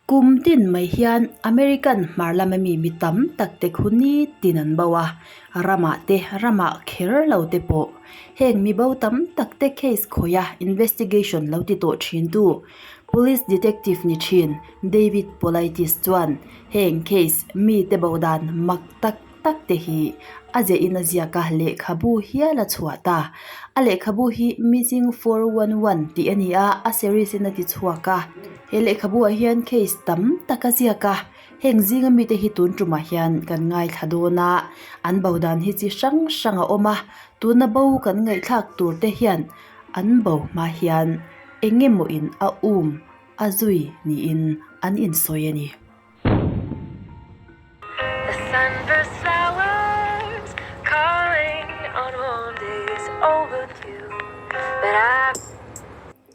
Kum tin mai hian American hmar lama mi mi tam tak te khu nitin an bo a, ramah te ramah kher lo te pawh heng mi bo tam tak te case khawih a investigation lo ti tawh thin tu Police Detective ni thin David Paulides chuan heng case mi te bo dan mak tak tak te hi a zeh in a ziak a lehkhabu hial a chhuah ta. A lehkhabu hi Missing 411 tih a ni a, a series in a ti chhuak a. He lehkhabu ah hian case tam tak a ziak a, heng zinga mite hi tun tumah hian kan ngaithla dawn a, an bo dan hi chi hrang hrang a awm a, tuna bo kan ngaihthlak tur te hian an bo hma hian eng emaw in a um a zui niin an insawi a ni.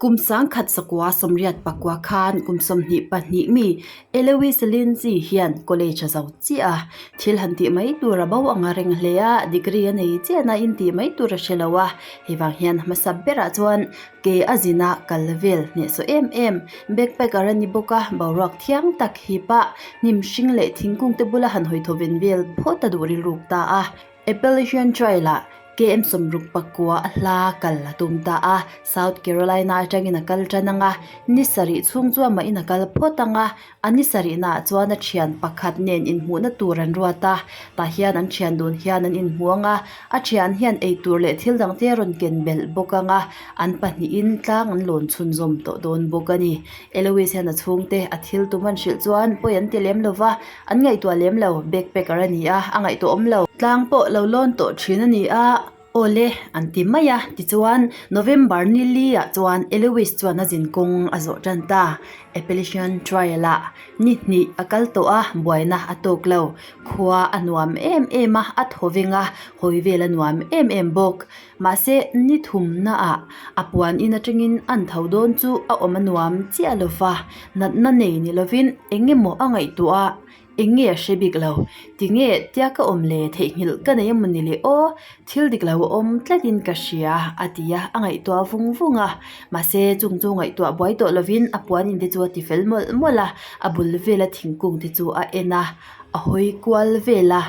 Kum sangkhat sakua sawmriat pakua khan kum 22 mi Eloise Lindsay hian college a zo chiah a, thil han tih mai tur a bo ang a reng hle a, degree a nei chiah na in tih mai tur a hre lo a, hei vang hian hmasa berah chuan Ke a zin a kal vel hnehsawh em em. Backpacker a ni bawk a, boruak thiang tak hip a, hnim hring leh thingkung te bula han hawi thaw ven vel phawt a duh rilruk ta a. Appalachian Trail ah KM 69 a hla kal a tum ta a, South Carolina atangin a kal tan ang a, ni sarih chhung chu amahin a kal phawt ang a, A ni sarihnaah chuan a thian pakhat nen inhmuhna tur an ruat a, tah hian an thian dun hian an inhmu ang a, a thian hian eitur leh thil dang te a rawn ken belh bawk ang a, an pahnihin tlang an lawn chhunzawm tawh dawn bawk a ni. Eloise hian a chhungte a thil tum an hrilh chuan pawi an ti lem lo va, an ngaihtuah lem lo, backpacker a ni a, a ngaihtuah awm lo. Tlang pawh lo lawn tawh thin a ni a. Awle, an ti mai a, tichuan November ni li ah chuan Eloise chuan a zin kawng a zawh tan ta. Appalachian Trail ah ni hnih a kal tawh a, buaina a tawk lo. Khua a nuam em em a, a thaw veng a, hawi vel a nuam em em bawk. Mahse, ni thumna ah a puan in atangin an tho dawn chu a awm a nuam chiah lo va, natna nei ni lovin eng emaw a ngaihtuah a, Eng nge a hre bik lo? Ti nge tia ka awm le theihnghilh ka nei emaw ni le aw, thil dik lo a awm tlatin ka hria a ti a, a ngaihtuah vung vung a. Mahse chung chu ngaihtuah buai tawh lovin a puan in te chu a ti fel mawlh mawlh a, a bul vela thingkung te chu a en a, a hawi kual vel a.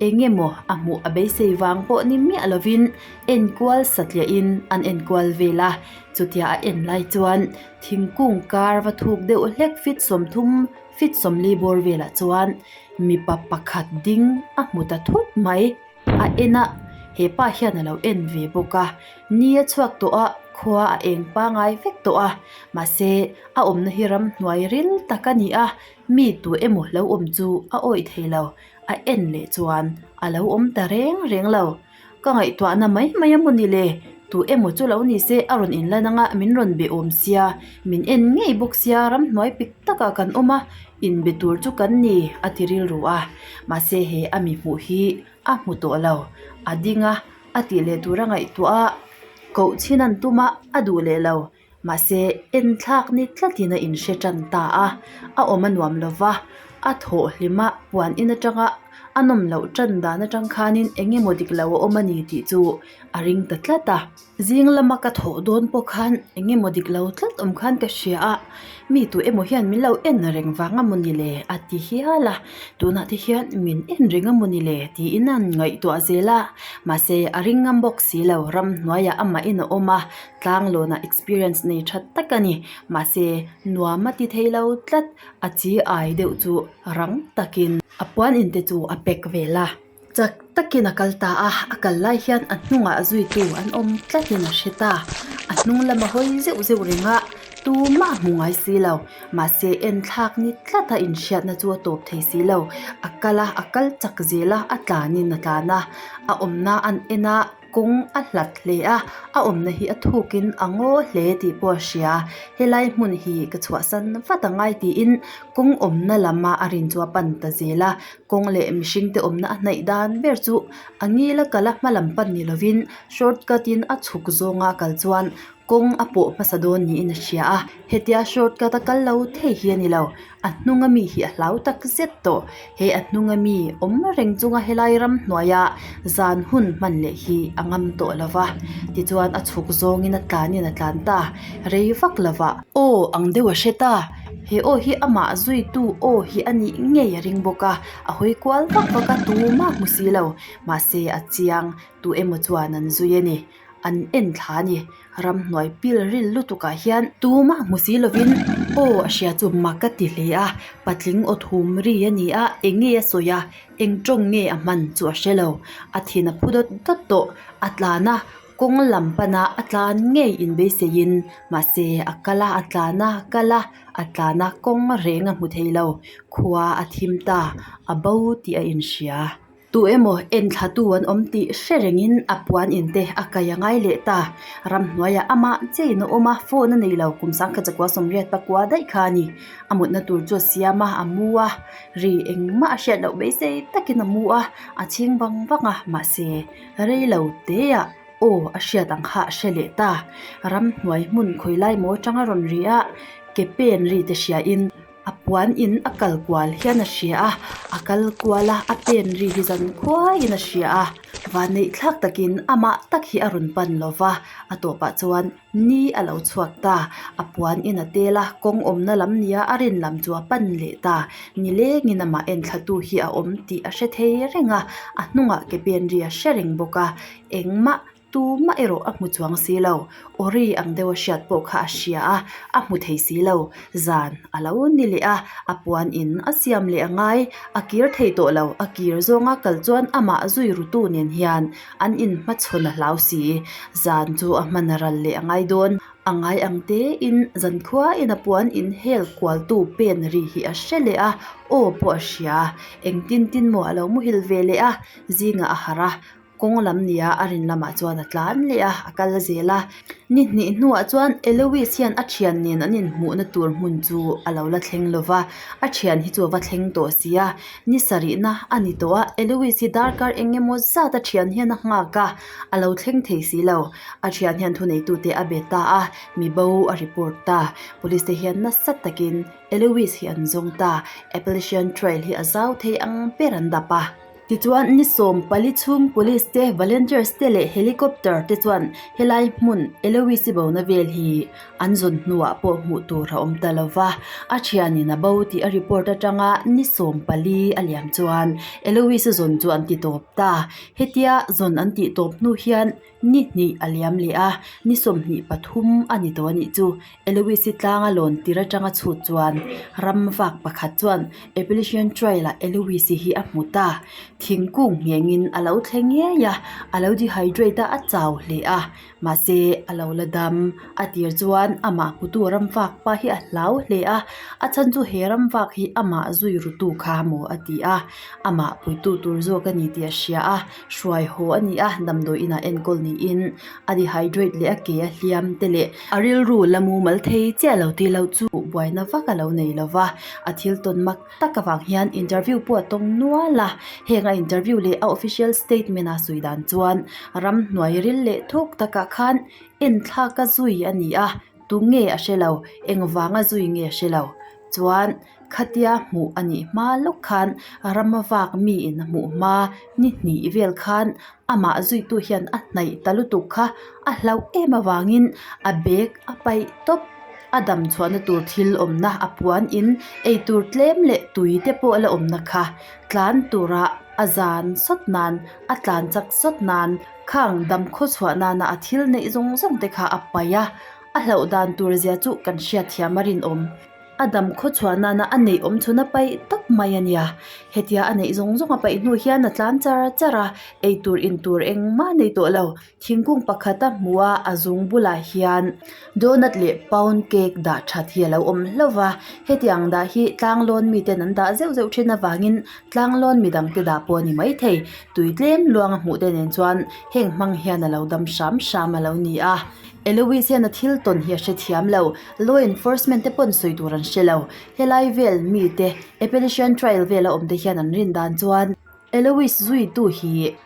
Eng emaw a hmuh a beisei vang pawh ni miah lovin enkual satliahin an enkual vel a, chutia a en lai chuan thingkung kar va thuk deuh hlek fit 30 fit 40 bawr velah chuan mipa pakhat ding a hmu ta thut mai. A en a, hepa hian a lo en ve bawk a, ni a chhuak tawh a, khua a eng pangai vek tawh a, mahse a awmna hi ramhnuai ril tak a ni a, mi tu emaw lo awm chu a awih thei lo. A en leh chuan a lo awm ta reng reng lo. Ka ngaihtuahna mai mai a maw ni le? Tu emaw chu lo ni se a rawn inlan anga min rawn be awm sia, min en ngei bawk sia ramhnuai pik takah kan awm a, inbe tur chu kan ni a ti rilru a. Mahse he a mi hmuh hi a hmu tawh lo. A ding a, a tih leh tur a ngaihtuah a, koh chhin an tum a, a duh leh lo. Mahse, enthlak ni tlatin a inhre tan ta a, a awm a nuam lo va, a thawh hlim a, puan in atanga a nawm loh tan dan atang khanin eng emaw dik lo a awm a ni tih chu a ring ta tlat a. Zing lama ka thawh dawn pawh khan eng emaw dik lo tlat awm khan ka hria a, mi tu emaw hian min lo en reng vang a maw ni le a ti hial a, tunah te hian min en reng a maw ni le tiin a ngaihtuah zel a, mahse a ring ngam bawk si lo, ramhnuaiah amahin a awm a, Tlanglawnah experience nei tha tak a ni. Mahse, nuam a ti thei lo tlat. A chi ai deuh chu rang takin a puan in te chu a pack vel a. Chak takin a kal ta a, a kal lai hian a hnungah zuitu an awm tlatin a hre ta. A hnung lama hawi zeuh zeuh reng a, tumah a hmu ngai si lo. Mahse, enthlak ni tlata inhriatna chu a tawp thei si lo. A kal a, a kal chak zel a, a tlanin a tlan a. A awmna an en a. Kawng a hlat hle a, a awmna hi a thukin a ngaw hle tih pawh a hria. Helai hmun hi ka chhuahsan vat a ngai tiin kawng awmna lama a rin chu a pan ta zel a. Kawng leh mihring te awmna a hnaih dan ber chu a ngil a kal a hma lam pan ni lovin short cut in a chhuk zawnga a kal chuan kawng a pawh hmasa dawn niin a hria a. Hetia short cut a kal lo thei hi a ni lo. A hnunga mi hi a hlau tak zet tawh. He a hnunga mi awm reng chunga helai ramhnuaia zan hun hman leh hi a ngam tawh lo va. Tichuan a chhuk zawngin a tlanin a tlan ta. Rei vak lo va. Aw ang deuh a hre ta. He aw hi amah zuitu aw hi a nih ngei a ring bawk a, a hawi kual vak vak a, tumah hmu si lo. Mahse a chiang, tu emaw chuan an zui a ni. An en thla a ni. Ramhnuai pil ril lutukah hian tumah hmu si lovin aw a hria chu mak a ti hle a, patling aw thum ri a ni a, eng nge a sawi a, eng tawng nge a hman chu a hre lo. A thin a phu dawt dawt tawh, a tlan a, kawng lam pana a tlan ngei inbeiseiin mahse a kal a, a tlan a, a kal a, a tlan a, kawng reng a hmu thei lo. Khua a thim ta, a bo tih a inhria. Tu emaw enthlatu an awm tih hre rengin a puan in te a kai a ngai leh ta. Ramhnuaiah amah chein a awm a, phone a nei lo, kum sangkhat zakua sawmriat pakua daih kha a ni. A mutna tur chu a siam a, a mu a, ri engmah a hriat loh beisei takin a mu a, a chhing vang vang a, mahse rei lo teah aw a hriat ang kha a hre leh ta. Ramhnuai hmun khawi lai maw atanga rawn ri a, ke pen ri te hriain. A puan in a kal kual hian a hria a, a kal kual a, a pen ri hi zan khuaiin a hria a, vanneih thlak takin amah tak hi a rawn pan lo va, a tawpah chuan ni a lo chhuak ta, a puan in a tel a, kawng awmna lam nia a rin lam chu a pan leh ta, nilengin amah enthlatu hi a awm tih a hre thei reng a, a hnungah ke pen ri a hre reng bawk a, engmah Tumah erawh a hmu chuang si lo. Awri ang deuh a hriat pawh kha a hria a, a hmu thei si lo. Zan a lo ni leh a, a puan in a siam leh a ngai. A kir thei tawh lo, a kir zawnga kal chuan amah zui rutu nen hian an inhmachhawn a hlau si. Zan chu a hman ral leh a ngai dawn. A ngai ang tein zankhuain a puan in hel kualtu pen ri hi a hre leh a, aw pawh a hria. Engtin tin maw a lo muhil ve leh a, zingah a harh a. Kawng lam nia a rin lamah chuan a tlan leh a, a kal zel a. Ni hnih hnuah chuan Eloise hian a thian nen an inhmuhna tur hmun chu a lo la thleng lo va, a thian hi chu a va thleng tawh si a. Ni sarihna a ni tawh a, Eloise hi darkar eng emaw zat a thian hian a nghak a, a lo thleng thei si lo. A thian hian thuneitute a be ta a, mi bo a report ta. Police te hian nasa takin Eloise hi an zawng ta. Appalachian Trail hi a zau thei ang ber an dap a. Tichuan, ni 14 chhung Police te, Volunteers te leh Helicopter te chuan helai hmun Eloise bona vel hi an zawn hnuah pawh hmuh tur a awm ta lo va. A thianin a bo tih a report atanga ni 14 a liam chuan Eloise zawn chu an ti tawp ta. Hetia zawn an tih tawp hnu hian ni hnih a liam leh a, ni 23 a ni tawh a nih chu. Eloise tlanga lawn tir atanga chhut chuan ram vak pakhat chuan Appalachian Trail ah Eloise hi a hmu ta. Thingkung nghengin a lo thleng ngei a, a lo dehydrate a, a chau hle a. Mahse, a lo la dam. A tir chuan amah hmutu ram vak pa hi a hlau hle a, a chhan chu he ram vak hi amah zui rutu kha maw a ti a. Amah puitu tur zawk a ni tih a hria a, hruai haw a ni a, damdawi inah enkawl niin a dehydrate leh a ke a hliam te leh a rilru la mumal thei chiah lo tih loh chu buaina vak a lo nei lo va, a thil tawn mak tak avang hian interview pawh a tawng nual a, heng a interview leh a official statement a sawi dan chuan ramhnuai ril leh thuk takah khan enthlak a zui a ni a, tunge a hre lo, engvanga zui nge a hre lo chuan. Khatia hmuh a nih hma lawk khan rama vak miin a hmuh hma ni hnih vel khan amah zuitu hian a hnaih ta lutuk kha a hlauh em avangin a bag a paih tawp. A dam chhuahna tur thil awmna a puan in eitur tlem leh tui te pawh a la awmna kha tlan tura a zan sawt nan a tlan chak sawt nan khang dam khaw chhuah nana a thil neih zawng zawng te kha a paih a, a hlauh dan tur zia chu kan hriatthiam a rinawm. A dam khaw chhuah nana a neih awm chhun a paih tawp mai a nia. Hetia a neih zawng zawng a paih hnu hian a tlan char char a, eitur intur engmah a nei tawh lo. Thingkung pakhat a hmu a, a zung bulah hian donut leh pound cake dah that hi a lo awm hlauh va. Hetiang dah hi tlanglawn miten an dah zeuh zeuh thin avangin tlanglawn midangte dah pawh a ni maithei. Tui tlem luang a hmuh te nen chuan heng hmang hian a lo dam hram hram a lo ni a. Eloise hian a thil tawn hi a hrethiam lo. Law enforcement te pawn sawi tur an hre lo. Helai vel mi te Appalachian Trail vela awm te hian an rin dan chuan Eloise zuitu hi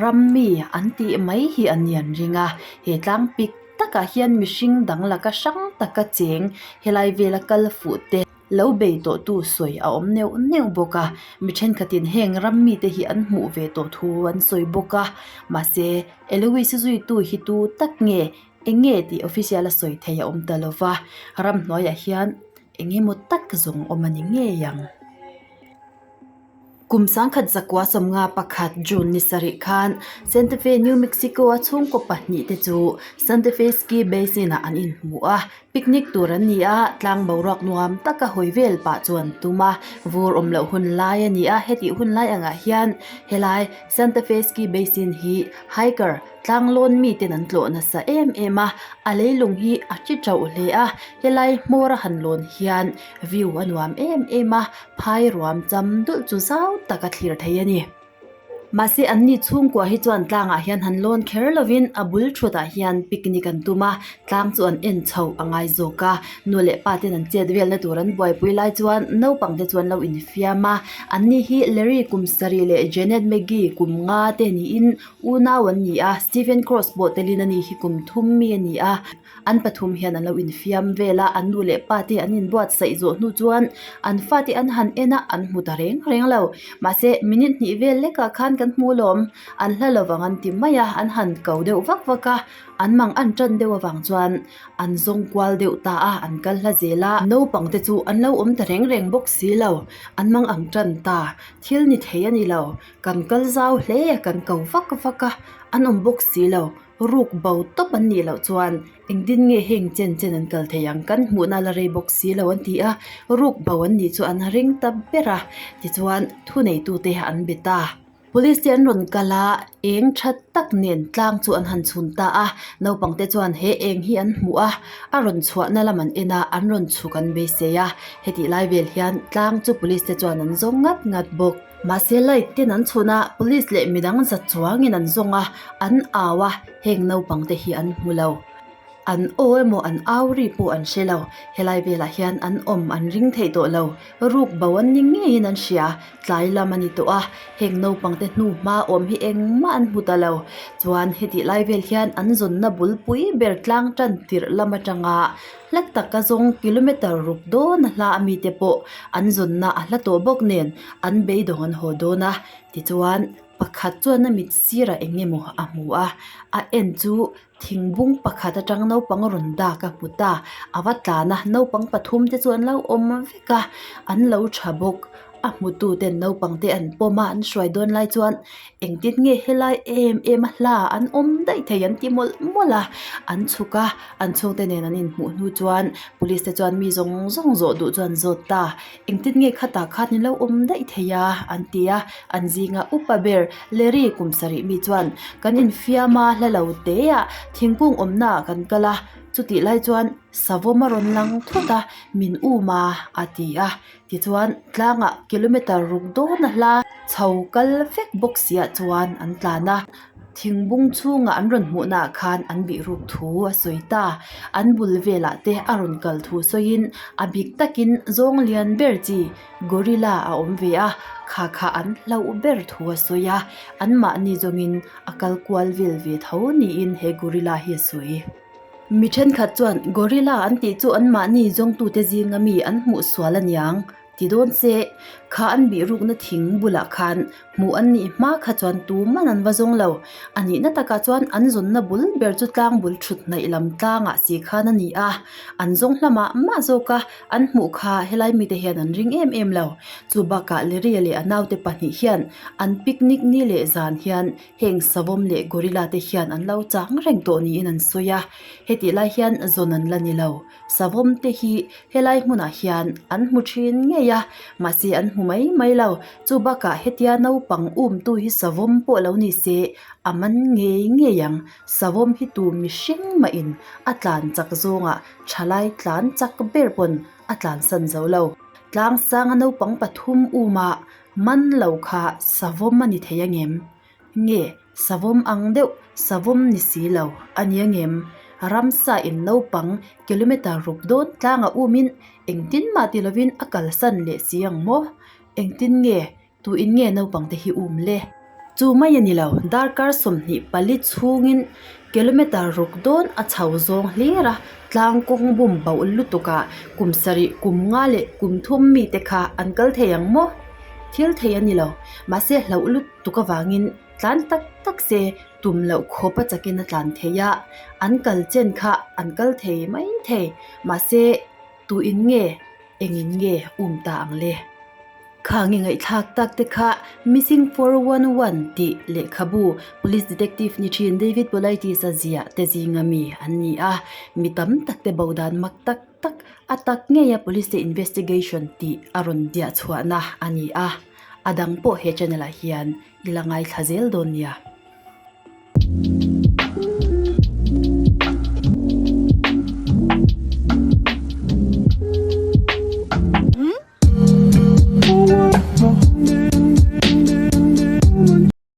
ram mi an tih mai hi an ni an ring a. He tlang pik takah hian mihring dang laka hrang taka cheng helai vela kal fuh te lo bei tawh tu sawi a awm neuh neuh bawk a. Mi thenkhatin heng ram mite hi an hmuh ve tawh thu an sawi bawk a. Mahse Eloise zuitu hi tu tak nge eng nge tih official a sawi thei a awm ta lo va, ramhnuaiah hian Eng emaw tak zawng awm a ni ngei ang. Kum 1951 June ni sarih khan Santa Fe, New Mexico-a chhungkaw pahnihte chu Santa Fe Ski Basin-ah an inhmu a. Picnic tur an ni a, tlang boruak nuam taka hawi vel pah chu an tum a. Vur awm loh hun lai a ni a, hetih hun lai angah hian helai Santa Fe Ski Basin hi hiker, tlang lawn miten an tlawh nasa em em a. A leilung hi a chi tauh hle a, helai hmawr a han lawn hian view a nuam em em a. Phai ruam cham dulh chu zau tak a thlir thei a ni. Mahse anni chhungkua hi chuan tlangah hian han lawn kher lovin a bul thutah hian picnic an tum a, tlang chu an en chho a ngai zawk a. Nu leh pa ten an chet velna tur an buaipui lai chuan naupang te chu an lo infiam a. Anni hi Larry kum sarih leh Janet Maggie kum nga te niin unau an ni a, Stephen Cross pawh telin ani hi kum thum mi a ni a. An pathum hian an lo infiam vel a, an nu leh pa te an inbuatsaih zawh hnu chuan an fate an han en a, an hmu ta reng reng lo. Mahse, minute hnih vel lekah khan kan hmu alawm, an hla lovang an ti mai a, an han ko deuh vak vak a, an mang an tan deuh avang chuan an zawng kual deuh ta a, an kal hla zel a. Naupang te chu an lo awm ta reng reng bawk si lo, an mang ang tan ta, thil ni thei a ni lo, kan kal zau hle a, kan ko vak vak a, an awm bawk si lo. Ruk bo tawp an nih loh chuan engtin nge heng chen chen an kal thei ang kan hmuhna la rei bawk si lo an ti a, ruk bo an nih chu an ring ta ber a, tichuan thuneitute an be ta. Police te an rawn kal a, eng tha tak nen tlang chu an han chhun ta a, naupang te chuan he eng hi an hmuh a, a rawn chhuahna lam an en a, an rawn chhuk an beisei a, hetih lai vel hian tlang chu police te chuan an zawng ngat ngat bawk. Mahse light ten an chhun a, police leh midang za chuangin an zawng a, an au a, heng naupang te hi an hmu lo. An aw emaw an au ri pawh an hre lo, helai velah hian an awm an ring theih tawh lo, ruk bo an ni ngeiin an hria, tlai lam a ni tawh a, heng naupang te hnu hma awm hi engmah an hmu ta lo. Chuan hetih lai vel hian an zawnna bulpui ber tlang tan tirh lam atanga Hla taka zawng kilometer ruk dawn a hla a mite pawh an zawnna a hla tawh bawk nen an beidawng an haw dawn a tichuan pakhat chuan a mit sirah eng emaw a hmu a a en chu thingbung pakhat atang naupang rawn dak a hmu ta a va tlan a naupang pathum te chu an lo awm vek a an lo tha bawk a hmu tu ten naupang te an pawm a an hruai dawn lai chuan engtin nge helai em em a hla an awm daih thei an ti mawlh mawlh a an chhuk a an chhungte nen an inhmuh hnu chuan police te chuan mi zawng zawng zawh duh chuan zawt ta engtin nge khatah khan in lo awm daih thei a an ti a an zinga upa ber Larry kum sarih mi chuan kan infiam a hla lo te ah thingkung awmna ah kan kal a chutih lai chuan savawm a rawn lang thut a min um a a ti a. Tichuan tlangah kilometer ruk dawn a hla chho kal vek bawk siah chuan an tlan a, thingbung chhungah an rawn hmuh naah khan an bih ruk thu a sawi ta. An bul velah te a rawn kal thu sawiin a bik takin zawng lian ber chi gorilla a awm ve a, kha kha an hlauh ber thu a sawi a, anmahni zawngin a kal kual vel ve tho niin he gorilla hi a sawi. Mi thenkhat chuan gorilla an tih chu anmahni zawngtute zinga mi an hmuh sual aniang ti dawn se, kha an bih rukna thing bulah khan hmuh an nih hma kha chuan tuman an va zawng lo. A nihna takah chuan an zawnna bul ber chu tlang bul thut hnaih lam tlangah si khan a ni a, an zawng hlamah mah zawka an hmuh kha helai mite hian an ring em em lo. Chu bakah Leria leh a naute pahnih hian an picnic ni leh zan hian Heng savawm leh gorilla te hian an lo chang reng tawh niin an sawi a, hetih lai hian zawn an la ni lo. Savawm te hi helai hmunah hian an hmu thin ngei a, mahse an hmu mai mai lo. Chu bakah hetia naupang umtu hi savawm pawh lo ni se a man ngei ngei ang. Savawm hi tu mihring mahin a tlan chak zawngah thalai tlan chak ber pawn a tlansan zo lo. Tlangsanga naupang pathum umah Man lo kha savawm a ni thei angem? Nge savawm ang deuh savawm ni si lo a ni angem? Ramsa in naupang kilometer ruk dawn tlanga umin engtin mah ti lovin a kalsan leh si ang maw? Engtin nge tuin nge naupang te hi um le? Chu mai a ni lo, darkar 24 chhungin kilometer ruk dawn a chho zawng hlir a, tlang kawng bum bauh lutukah kum sarih kum nga leh kum thum mite kha an kal thei ang maw? Thil thei a ni lo, mahse hlauh lutuk avangin tlan tak tak se tum loh khawp a chakin a tlan thei a, an kal chen kha an kal thei mai thei, mahse tuin nge? Engin nge um ta ang le? Khang i ngaihthlak tak te kha Missing 411 tih lehkhabu Police Detective ni thin David Paulides-a ziah te zinga mi an ni a, mi tam tak te bo dan mak tak tak a tak ngeia Police te investigation tih a rawn diah chhuahna a ni a, a dang pawh he channel ah hian i la ngaithla zel dawn nia.